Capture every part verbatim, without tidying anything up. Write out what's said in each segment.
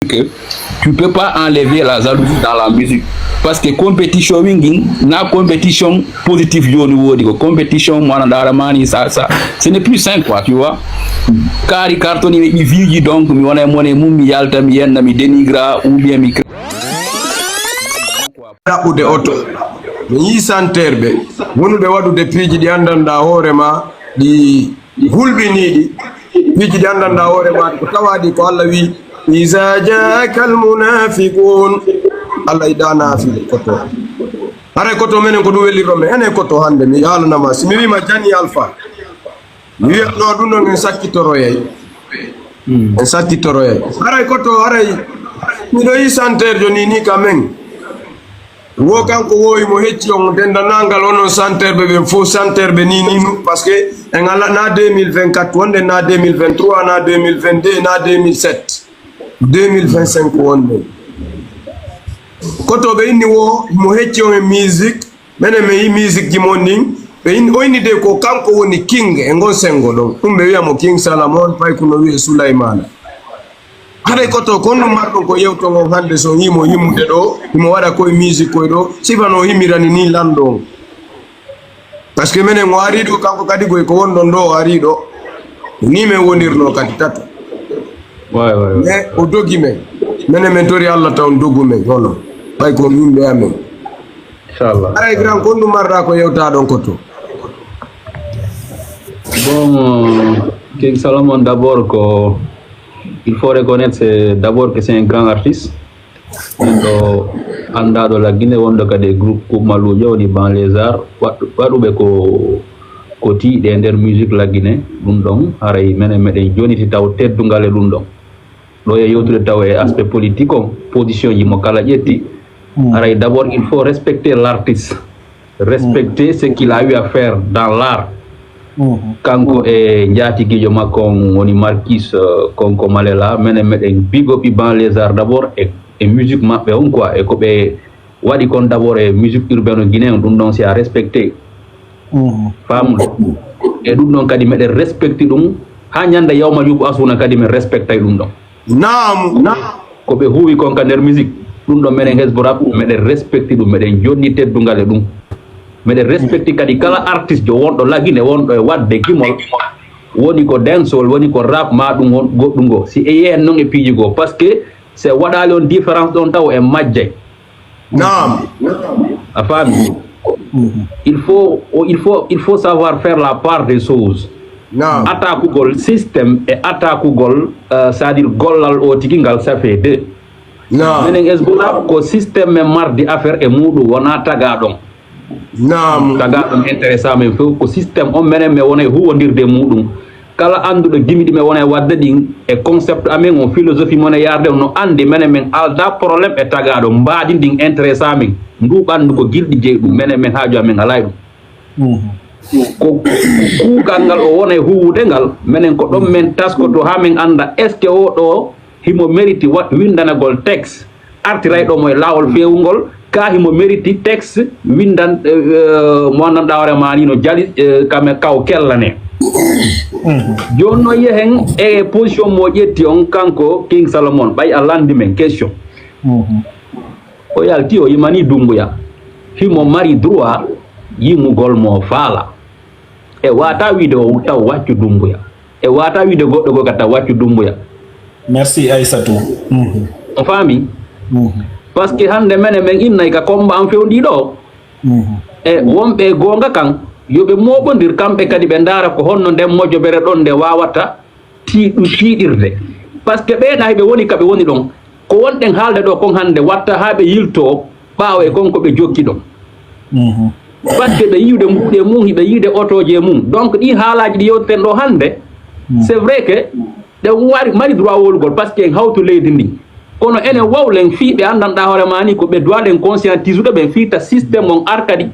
que tu peux pas enlever la jalousie dans la musique. Parce que compétition wi ngin, na compétition positif joni wodi ko compétition mo ana dara mani sa sa ce n'est plus sain, quoi, tu vois. Kari carton mi viji, donc mi wona mone mum mi yalta mi yenna mi dénigra ou bien mi ɗaɓɓude oto. Mi yii santerɓe wonuɓe waɗude piiji ɗi anndanɗaa hoore ma, ɗi hulɓiniiɗi. Piiji ɗi anndanɗaa hoore ma ko tawaaɗi ko Allah wii, "Iza jaaka almunafiqun." Allah yiɗaa naafiqe koto. Haray koto menen ko ɗum wellirɗo men. Enen koto hannde mi haalanama si mi wiima Jani Alpha. Mi wiyatno ɗum ɗon en sakkitoroyay. En sakkitoroyay. Haray koto haray miɗo yi santerjo ni ni ka men. Wo kanko wowi mo hecci on dendanangal onon santerɓe ɓen fof santerɓe ni ni nu parce que en ala na deux mille vingt-quatre wonde na deux mille vingt-trois na deux mille vingt-deux na deux mille sept deux mille vingt-cinq wonde. Koto ɓe inni wo mo hecci on e musique. Menen mi yi musique ji mon ɗin ɓe in o inni de ko kanko woni king e ngon sengo ɗon ɗum ɓe wiya mo king salamon pay ko no wiye sulaymana. Haɗay koto kon ɗum marɗum ko yewto ngon hannde so himo yimude ɗo himo waɗa koye musique koye ɗo sifa no himirani ni lanɗo on. Parce que menen o ari ɗo kanko kadi koye ko wonɗon ɗo o ari ɗo ni men wonirno kadi tato. Ouais, ouais, ouais. Mais o dogi men. Menen men tori Allah taw dogu men hono ɓay ko yimɓe amen. Inchallah. Aray grand kon ɗum marɗa ko yewta ɗon ko to. Bon, euh, King Salomon, d'abord, ko, il faut reconnaître c'est d'abord que c'est un grand artiste. Wonɗo anndaɗo laggine, wonɗo kadi e groupe Kuɓ Mallujo, woni Banlieusard, waɗ- waɗuɓe ko ko tiiɗe e nder musique laggine. Ɗum ɗon haray menen meɗen joniti taw teddungal e ɗum ɗon. Ɗo e yewtude taw e aspect politique o, position ji mo kala ƴetti. Haray d'abord il faut respecter l'artiste, respecter ce qu'il a eu à faire dans l'art. Kanko e njaatigiijo makko on woni Marquis, euh, Konko Malela, menen meɗen big up i Banlieusard d'abord e, e musique maɓɓe on quoi, e ko ɓe waɗi kon d'abord e musique urbaine o Guinée on, ɗum ɗon c'est à respecter. Faamude. E ɗum ɗon kadi meɗen respecti ɗum ha ñande yawma yubu asuna kadi min respectay ɗum ɗon. Naamu. Ko ɓe huwi kon ka nder musique, ɗum ɗon menen Hezbo Rap meɗen respecti ɗum, meɗen jonni teddungal e ɗum. Meɗen respecti kadi kala artiste jo wonɗo lagine wonɗo e waɗde gimol, woni ko dancehall, woni ko rap ma ɗum won goɗɗum ngo. Si e yehen noon e piiji goo, parce que si en waɗaali on différence ɗon taw en majjay. Naam. A faami? Il faut, il faut, il faut savoir faire la part des choses. Naam. Atakugol système e atakugol, euh, c'est-à-dire gollal o tigi ngal, ça fait deux. Naam. Menen Hezbollah ko système men mardi affaire e muɗum, wona taga ɗon. Naam. Taga ɗon intéressant men fof ko système on menen men wona e huwondirde e muɗum. Kala annduɗo gimi ɗi men wona e waɗde ɗin e concept amen on, philosophie mon e yarde on no anndi menen men alda problème e tagaɗo, mbaadi ndin intéressant men. Ndu ɓanndu ko gilɗi jeyi ɗum, menen men haaju amen alaa e ɗum. Ko kuugal ngal o wona e huwude ngal, menen ko ɗon men taskoto haa men annda est-ce que o ɗo himo mérite wa- winndanagol texte artirayɗo mo e laawol feewungol, ka himo mérite texte winndan, eh, eh, mo anndanɗaa hoore maa ni no jali, eh, kame kaw kellane. Jooni noon yehen e position mo ƴetti on kanko King Salomon, ɓay a lanndi men question. O yalti o yimani Dumbuya, himo mari droit yimugol mo faala. E wata wiide o taw waccu Dumbuya. E wata wiide goɗɗo goo ka taw waccu Dumbuya. Merci Aissatou. Mhm. O faami? Mhm. Parce que hannde menen men innay ka komba an fewndi ɗo. Mhm. E wonɓe e goonga kan, yo ɓe mooɓondir kamɓe kadi ɓe ndaara ko honno nden mojobere ɗon nde waawata tiiɗu tiiɗirde. Parce que ɓee ɗa hiɓe woni ka ɓe woni ɗon, ko wonɗen haalde ɗo kon hannde watta haa ɓe yiltoo ɓaawo e kon ko ɓe jokki ɗon. Mhm. Parce que ɓe yiwde mbuuɗe mum, hiɓe yiide otooje mum. Donc ɗi haalaaji ɗi yewteten ɗo hannde, c'est vrai que ɗen wari mari droit wowlugol parce que en hawtu leydi ndin. Kono enen wawlen fii ɓe anndanɗaa hoore maa ni ko ɓe doit ɗen conscientisude ɓen fii ta système on ar kadi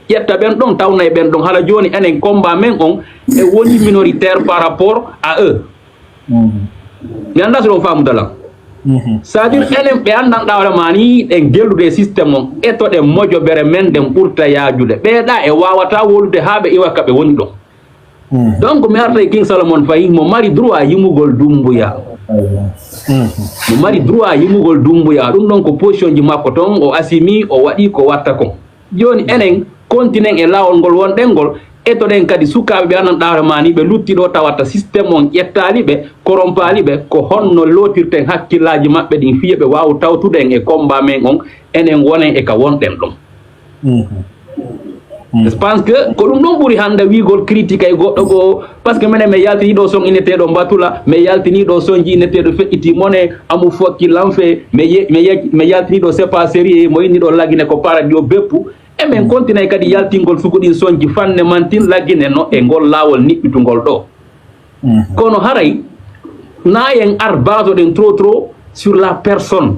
ƴetta ɓen ɗon tawna e ɓen ɗon. Hala jooni enen combat men on e woni minoritaire par rapport à eux. Mi anndaa so ɗon faamudalan. C'est-à-dire enen ɓe anndanɗaa hoore maa ni ɗen gellude e système on, etoɗen mojobere men nden ɓurta yaajude. Ɓeeɗa e waawata wowlude haa ɓe iwa ka ɓe woni ɗon. Donc mi arta e King Salomon Faye, mo mari droit yimugol Dumbuya. Mo mari droit yimugol Dumbuya. Ɗum ɗon ko position ji makko ton, o asimi, o waɗi ko watta kon. Jooni enen, kontinen e laawol ngol wonɗen ngol, etoɗen kadi sukaaɓe ɓe anan ɗaare ma ni, ɓe lutti ɗo tawata système on ƴettaali ɓe, korompaali ɓe, ko honno lootirten hakkillaaji maɓɓe ɗin fiya ɓe waawa tawtude en e combat men on, enen wonen e ka wonɗen ɗon. Je pense que ko ɗum ɗon ɓuri hannde wiigol critique e goɗɗo goo, parce que minen mi yaltini ɗo son inneteeɗo Mbatula, mi yaltini ɗo sonji inneteeɗo Feƴƴiti Mone, Amu Fokki Lanfe, mi ye- mi ye- mi yaltini ɗo C'est pas sérieux, mo inni ɗo Lagine ko paradis o beppu. Emin kontinay kadi yaltingol sugu ɗin sonji fanne mantin Lagine no e ngol laawol niɓɓitungol ɗo. Kono haray na en ar basoɗen trop trop sur la personne.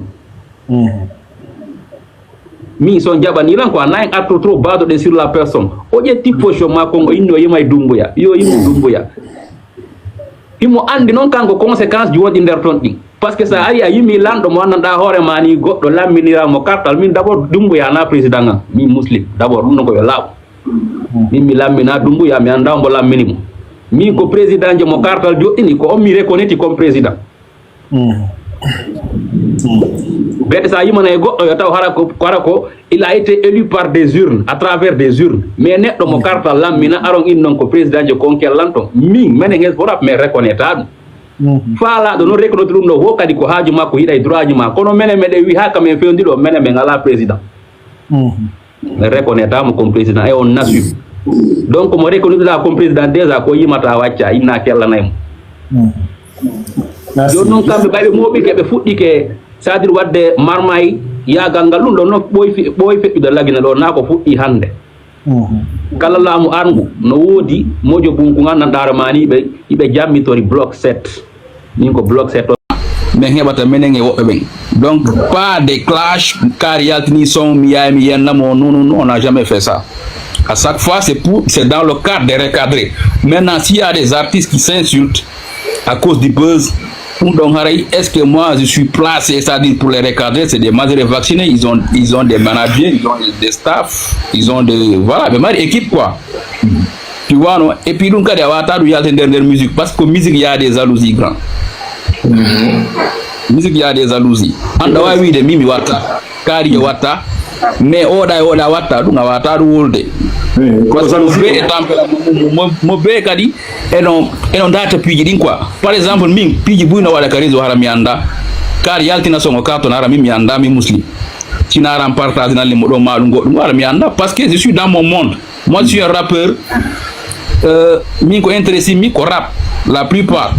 Min so jaɓani lan quoi, na en arto trop basoɗen sur la personne. O ƴetti position makko ngo, o inni o yimay Dumbuya, yo yimu Dumbuya. Himo andi noon kanko conséquence ji wonɗi nder ton ɗin. Parce que sa ari a yimi lanɗo mo anndanɗa hoore ma ni, goɗɗo lamminira mo kartal, min d'abord Dumbuya na président an, min Muslim, d'abord ɗum ɗon ko yo laaw. Min mi lammina Dumbuya, mi annda mbo lammini mo. Min ko président je mo kartal joɗɗini, ko on mi reconnaîti comme président. Bete sa yimana e goɗɗo yo taw hara ko, hara ko il a été élu par des urnes, à travers des urnes. Mais neɗɗo mo kartal lammina, aron in non ko président je konkel lanton. Min, menen Hezbollah, mais reconnaître ɗum. Faalaɗo noon reconnaître ɗum ɗo, wo kadi ko haaju makko, yiɗay droit ji ma. Kono menen meɗen wi ha kamen fewndi ɗo, menen men ala président. Reconnaître mo comme président et on assume. Donc mo reconnaître comme président déjà, ko yimata wacca, inna kellanay mo. Merci. Jooni noon kamɓe ɓay ɓe mooɓike, ɓe fuɗɗike, c'est-à-dire wadde marmay yaagal ngal, ɗum ɗo no ɓooy fe- ɓooy feƴƴude Lagine ɗo, na ko fuɗɗi hannde. Kala laamu arngu no woodi mojo bunku ngal nan ɗaara mani ɓe, iɓe jammitori bloc sept. Min ko bloc sept. Min heɓata menen e woɓɓe ɓen. Donc pas de clash, car yaltini son mi yaay mi yenna mo, non, non, non, on n'a jamais fait ça. À chaque fois c'est pour, c'est dans le cadre de recadrer. Maintenant s'il y a des artistes qui s'insultent à cause du buzz, ɗum ɗon haray, est-ce que moi je suis placé, c'est-à-dire pour les recadrer? C'est des majeurs vaccinés, ils ont, ils ont des managers, ils ont des staffs, ils ont des, voilà, ɓe mari équipe quoi. Tu vois, non? Et puis ɗum kadi a wata ɗum yalta nder nder musique, parce que musique y a des jalousies grand. Musique y a des jalousies. An ɗa wawi wiide min mi watta, kaari yo watta, mais oɗa e oɗa watta, ɗum a wata ɗum wolde. Parce que mo be e tempérament mum, mo, mo be kadi eno, eno data piiji ɗin quoi. Par exemple min piiji buy no waɗa ka réseau hara mi anda, kaari yaltina songo carton hara min mi anda, min Muslim. Sina aran partage nan limo ɗo ma ɗum goɗɗum, hara mi anda, parce que je suis dans mon monde. Moi je suis un rappeur, euh, min ko intéressé mi ko rap la plupart,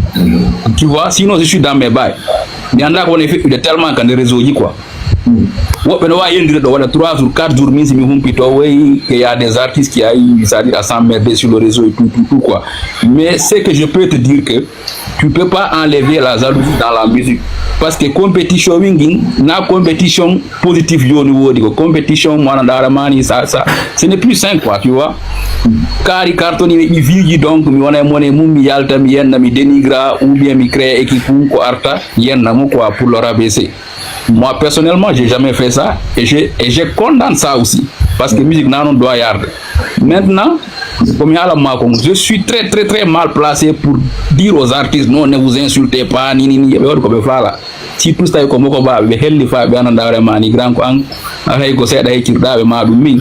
tu vois, sinon je suis dans mes bails. Mi anda ko woni feƴƴude tellement ka nder réseau ji quoi. Woɓɓe no wawi yendude ɗo waɗa trois jours, quatre jours, min si mi humpito, oui, que y a des artistes qui aillent, c'est-à-dire à s'emmerder sur le réseau et tout, tout, tout quoi. Mais ce que je peux te dire que tu peux pas enlever la jalousie dans la musique, parce que compétition wingin na compétition positif joni woodi, ko compétition mo ana ndaara mani sa sa, ce n'est plus sain quoi, tu vois. Kaari carton ɓe ɓi viji, donc mi wona e mone mum, mi yalta mi yenna, mi dénigra ou bien mi créa équipe mum ko arta yenna mo quoi pour le rabaisser. Moi personnellement j'ai jamais fait ça et je, et je condamne ça aussi, parce que musique na non doit yarde. Maintenant komi haala ma ko, je suis très très très mal placé pour dire aux artistes non, ne vous insultez pas ni ni ni, ɓe waɗi ko ɓe faala. Surtout so tawi ko moko baaɓe ɓe helli fa ɓe ana ndawre ma ni grand ko an, a hay ko seeɗa heccirɗaɓe ma ɗum min.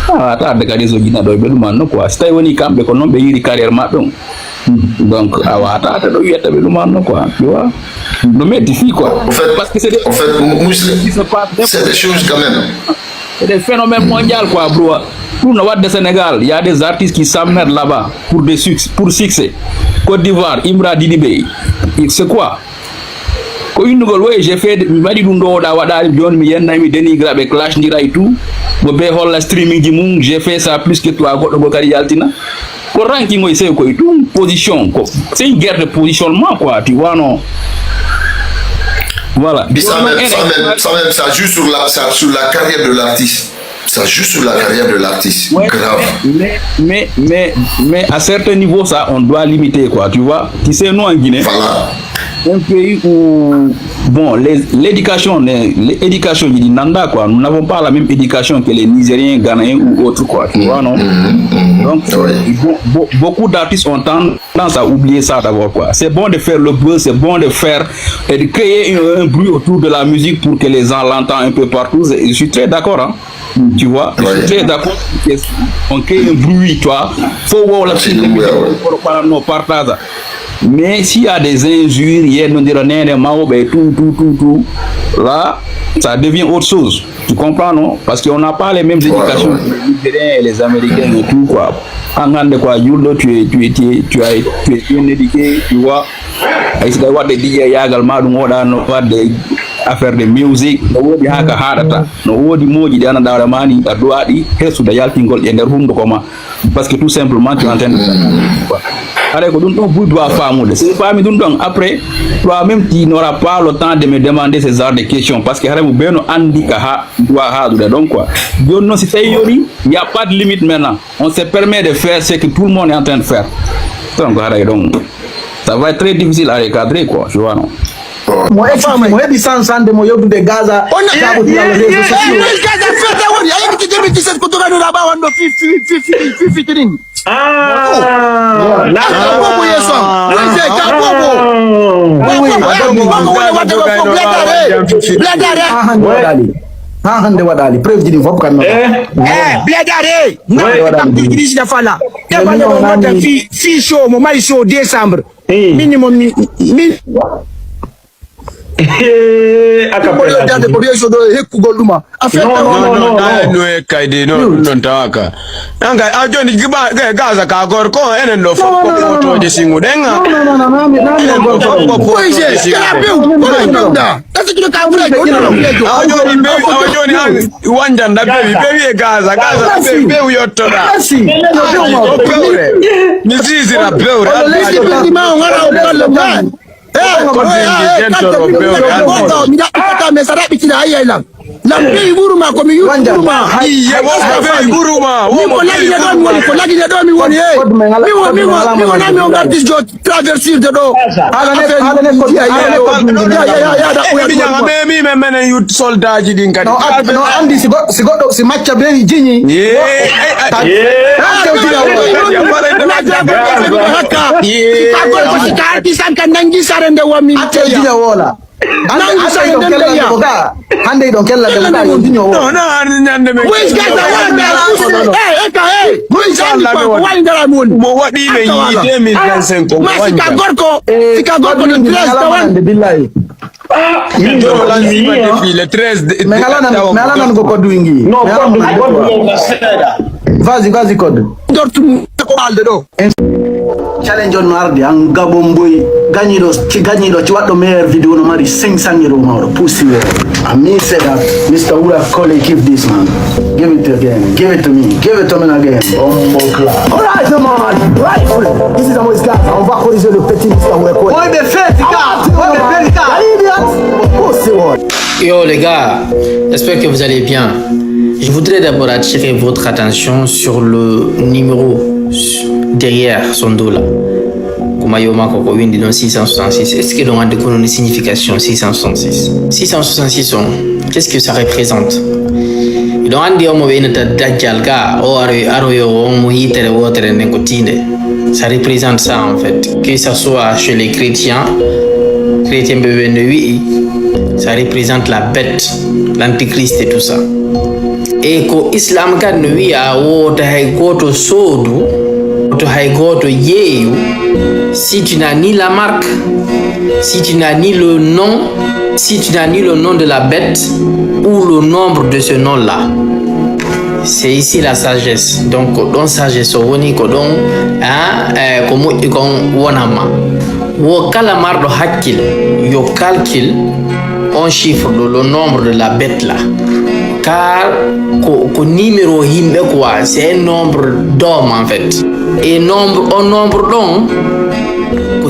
A wata arde kadi so jina ɗo ɓe ɗuman no quoi, so tawi woni kamɓe ko noon ɓe yiri carrière maɓɓe on. Donc a wata ata ɗo wiyata ɓe ɗuman no quoi, tu vois. No metti fi quoi. En fait, Parce que c'est des en fait, Muslim, qui se passe c'est des choses quand même. C'est des phénomènes mondial quoi bro. Ɗum no wadde Sénégal, y a des artistes qui s'emmerdent là-bas pour des succès, pour succès. Côte d'Ivoire, Imra Didi Bey, c'est quoi? Ko innugol woye j'ai fait, mi waɗi ɗum ɗo oɗa waɗani, joni mi yennay mi dénigra ɓe, clash ndira et tout. Mo be holla streaming ji mum, j'ai fait ça plus que toi, goɗɗo gol kadi yaltina. Ko ranking oy sew koye ɗum position ko, c'est une guerre de positionnement quoi, tu vois non? Voilà. Puis ça même, ça même, ça même, ça joue sur la, ça, sur la carrière de l'artiste. Ça joue sur la carrière de l'artiste. Ouais, Grave. Mais, mais, mais, mais à certains niveaux, ça, on doit limiter, quoi, tu vois. Tu sais, nous en Guinée, Voilà. Un pays où, bon, les- l'éducation, les- l'éducation, je dis nanda, quoi. Nous n'avons pas la même éducation que les Nigériens, Ghanéens ou autres, quoi. Tu vois, non? Donc, Oui. be- be- beaucoup d'artistes ont tendance à oublier ça d'abord, quoi. C'est bon de faire le buzz, c'est bon de faire et de créer un, un bruit autour de la musique pour que les gens l'entendent un peu partout. Je suis très d'accord, hein. Tu vois, je suis Oui. Très d'accord. On crée un bruit, tu vois. Faut voir la C'est le bruit, ouais. Pour parler, non, partage. Mais s'il y a des injures, il y a des tout, tout, tout, tout, là, ça devient autre chose. Tu comprends, non? Parce qu'on n'a pas les mêmes éducations Ouais. Que les Nigériens et les Américains et tout, quoi. En grande, quoi, Yuldo, tu es, tu es, tu es, tu as, tu es bien éduqué, tu vois. Ay si tawi waɗde D J yagal ma ɗum oɗa no waɗde affaire de musique no woodi ha ka haɗata no woodi moji ɗi ana ɗawɗa mani a duwaɗi hesude yaltingol ɗe nder hunduko ma parce que tout simplement tu entend quoi. Haray ko ɗum ɗon buy doit famude si faami ɗum ɗon après toi même tu n'auras pas le temps de me demander ces genres de questions parce que haray mo beno andi ka ha duwa haɗude ɗon quoi joni noon si tawi yoni il y a pas de limite maintenant on se permet de faire ce que tout le monde est en train de faire donc haray ɗon ça va être très difficile à recadrer quoi tu vois non mo heɓi mo heɓi sansande mo yewdude gaza jaɓotigal réseau sociaux Gaza fete woni a yimɓe deux mille dix-sept ko doganoɗa ɓawanɗo fifitinin bobo yeeso am wayde ka bobo bobo wadde ko fof bledare bledare ha hande waɗali ha hande waɗali preuve ji ɗin fof kan noon bledare nabtuji ɗi sina fala teɓale o nodda fi fi show mo mari show décembre minimum min Acapella. Dade ko reeso ɗo e hekkugol ɗuma affaire Non, non, non, non, non. No e kaydi no ɗum ɗon tawaka. An kay a joni giba gaza ka gorko enen ɗo fof ko fotoje singuɗen ha. Non, non, non, non, non, non, non, non, non, non. Koyje kala bew kono bewɗa ɗasa kino ka fulaji o ɗano fulaji Awa joni bewi awa joni an wanjanɗa bewi bewi e gaza gaza bewi bewi yottoɗa. Merci. No bew ma. O bewre. Mi sisira bewre. Lesdi ɓenndi ma o ngara o ballo ma Ko dengi jentoro bewre. Mi ɗaɓɓitata mais sa ɗaɓɓitina hayyay lan lan bewi ɓuruma komi yuɓɓuruma Iye wonko bewi ɓuruma. Min ko lagine ɗo mi woni ko lagine ɗo mi woni e mi wonami on gardisjo traversirde ɗo Miñama memi men menen yut soldaji ɗin kadi. No andi si goɗɗo si macca bewi jiñi Haka si ka gorko si ka arti sanka nangi sare nde wonmi acca jiña woola hande ɗon kella ɗen ko ga hande ɗon kella ɗen ko ga yo jiño woola Ñande men. Wis gasa wonde eka e wis andi ko ko wali ndara mun Mo waɗi men yi deux mille vingt-cinq ko ma sika gorko sika gorko de treize tawan billahi Jolan sima defi le treize de. Mais alanan mais alanan ko koddu wingi. Non, koddu koddu ko seeɗa. Vas-y, vas-y, koddu. Dortum ko alde ɗo. Challenge on no ardi an gabon boy gañiɗo ci gañiɗo ci waɗɗo meilleur vidéo no mari cinq cent euro mawɗo pusi wo. I mean say that Mister Wura Kole give this man. Give it again. Give it to me. Give it to me again. Bombo clap. Alright man. Right. This is how it's got. On va corriger le petit Mister Wura Kole. Boy be feti ka. Boy be feti ka. Pussy one. Yo les gars, j'espère que vous allez bien. Je voudrais d'abord attirer votre attention sur le numéro derrière son dos là. Kuma yo mako ko windi ɗon six cent soixante-six. Est-ce que ɗon andi kono ni signification six cent soixante-six? Six cent soixante-six on, qu'est-ce que ça représente? Ɗon andi omo ɓe innata dajjal ga o aroy aroyo on mo yitere wotere nden ko tinde. Ça représente ça en fait. Que ça soit chez les chrétiens, chrétiens ɓe ɓe no wi'i, ça représente la bête, l'antichrist et tout ça. E ko islam kadi no wi'a woto hay goto soodu, woto hay goto yeeyu, si tu n'as ni la marque, si tu n'as ni le nom, si tu n'as ni le nom de la bête ou le nombre de ce nom-là. C'est ici la sagesse. Donc ko ɗon sagesse o woni ko ɗon hein, eh, ko moƴƴi kon wonanma. Wo kala marɗo hakkil yo calcul on chiffre ɗo le nombre de la bête là. Car ko, ko numéro yimɓe quoi, c'est un nombre d'hommes en fait. Et nombre on nombre ɗon ko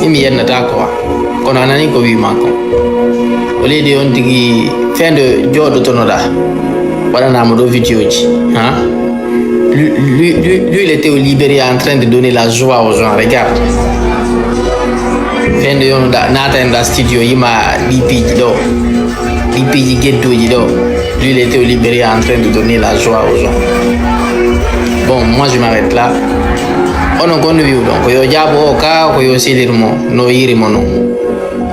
Min mi yennata quoi. Kono a nani ko wiima ko. Au lieu de on tigi fende jooɗotonoɗa, waɗanama ɗo vidéo ji, ha? Lui, lui, lui, lui, il était au Libéria en train de donner la joie aux gens. Regarde. Fende yon da nata en da studio, yima ɗi piiji ɗo. Ɗi piiji gedduji ɗo. Lui, il était au Libéria en train de donner la joie aux gens. Bon, moi je m'arrête là. Onon kon wiw ɗon ko yo jaabo o ka ko yo selir mo no yiri mo non.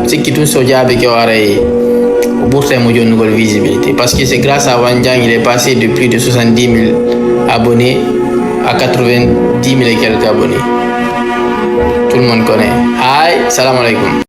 Sikki tun so jaabi ke o aray o ɓurta mo jonnugol visibilité, parce que c'est grâce à Wanjang il est passé de plus de soixante-dix mille abonnés à quatre-vingt-dix mille et quelques abonnés. Tout le monde connaît. Hi, salam alaikum.